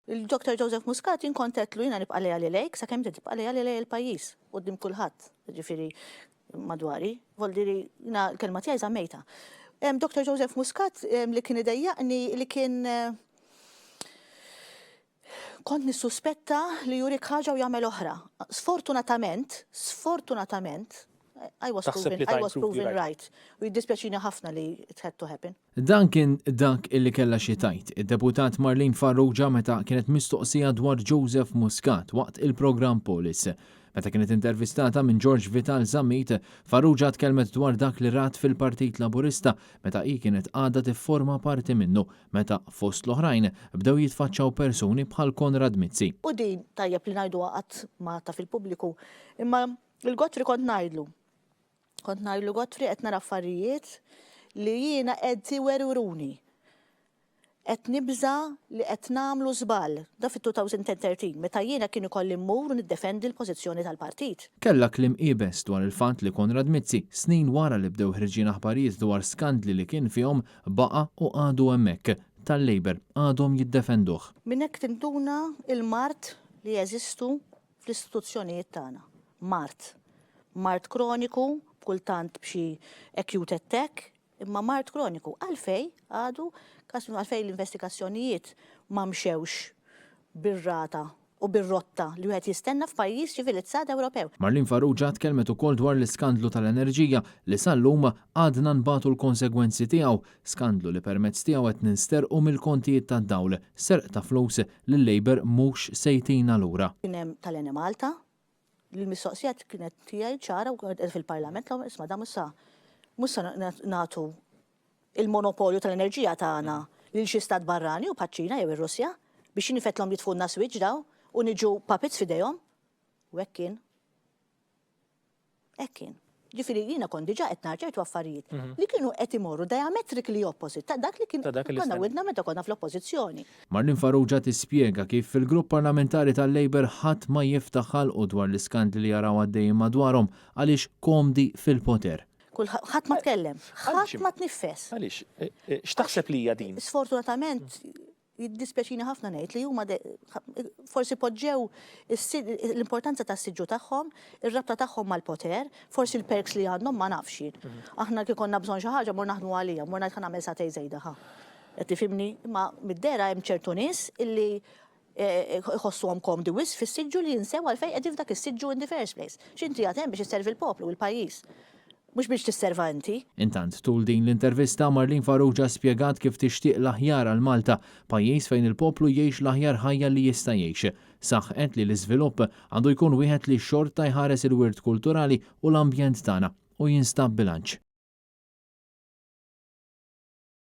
Il-Dr. Joseph Muscat jien kont għedtlu jiena nibqa' lejali lejk sakemm inti tibqa' lejali lejn il-pajjiż quddiem kulħadd, jiġifieri madwari. Voldiri jiena l-kelma tiegħi żammejtha. Dr. Joseph Muscat li kien idejjaqni li kien kont nissuspetta li jurik ħaġa u jagħmel oħra. Sfortunatament, sfortunatament, I was proven, I was proven right. U jiddispjaċini ħafna li it had to happen. Dan kien dak illi kellha xi tgħid id-Deputat Marlene Farrugia meta kienet mistoqsija dwar Joseph Muscat waqt il-programm Polis. Meta kienet intervistata minn George Vital Zammit, Farrugia tkellmet dwar dak li rat fil-Partit Laburista meta hi kienet għadha tifforma parti minnu meta fost l-oħrajn bdew jitfaċċaw persuni bħal Konrad Mizzi. U din tajjeb li ngħiduha qatt ma għadtha fil-pubbliku, imma lil Godfrey kont ngħidlu, Kont ngħidlu Godfrey qed nara affarijiet li jiena qed iwerwruni. Qed nibża' li qed nagħmlu żball. Da fit-2013, meta jiena kien ikolli mmur u niddefendi l-pożizzjoni tal-partit. Kellha kliem iebes dwar il-fatt li Konrad Mizzi, snin wara li bdew ħriġin aħbarijiet dwar skandli li kien fihom, baqa' u għadu hemmhekk. Tal-Labour għadhom jiddefenduh. Minn hekk tinduna l-mard li jeżistu fl-istituzzjonijiet tagħna. Mard. Mard kroniku, kultant b'xi acute attack, imma mard kroniku. Għalfejn għadu, għalfejn l-investigazzjonijiet ma mxewx bir-rata u bir-rotta li wieħed jistenna f'pajjiż ċivilizzat Ewropew. Marlene Farrugia tkellmet ukoll dwar l-iskandlu tal-enerġija li sal-lum għadna nbatu l-konsegwenzi tiegħu, skandlu li permezz tiegħu qed ninsterqu mill-kontijiet tad-dawl, serq ta' flus li l-Labour mhux se jtina lura. Kien hemm tal-Enemalta, li l-mistoqsija kienet tiegħi ċara u kienet fil-Parlament, l isma' da mhux sa mhux se nagħtu il-monopolju tal-enerġija tagħna lil xi stat barrani u bħaċ-Ċina jew ir-Russja biex jinifetlhom jitfulna switch daw u niġu puppets f'idejhom. U hekk kien. Hekk kien. Ġifieri jiena kont diġà qed nara ċertu affarijiet mhm. li kienu qed imorru diametrically opposite ta' dak li kien konna widna meta konna fl-oppożizzjoni. Marlene Farrugia tispjega kif fil-grupp parlamentari tal-Labour ħadd ma jiftaħ ħalqu dwar l-iskandli li jaraw għaddejjin madwarhom għaliex komdi fil-poter. Ħadd ma tkellem, ħadd ma tniffes. Għaliex, eh, eh, x'taħseb li hija din? Sfortunatament Jiddispjaċini ħafna ngħid li huma forsi poġġew l-importanza tas-siġġu tagħhom, ir-rabta tagħhom mal-poter, forsi l-perks li għandhom ma nafx jien. Mhm. Aħna kif konna bżonn xi ħaġa mor naħdmu għalija, mor ngħid ħa nagħmel sagħtejn żejda ħa. Qed tifhimni? Imma mid-dehra hemm ċertu nies illi eh, iħossuhom komdi wisq fis-siġġu li jinsew għalfejn qegħdin f'dak is-siġġu in the first place. X'inti għad hemm biex isservi l-poplu u l-pajjiż. Mhux biex tisserva inti. Intant, tul din l-intervista, Marlene Farrugia spjegat kif tixtieq l-aħjar għal Malta, pajjiż fejn il-poplu jgħix l-aħjar ħajja li jista' jgħix. Saħqet li l-iżvilupp għandu jkun wieħed li xorta jħares il-wirt kulturali u l-ambjent tagħna u jinstab bilanċ.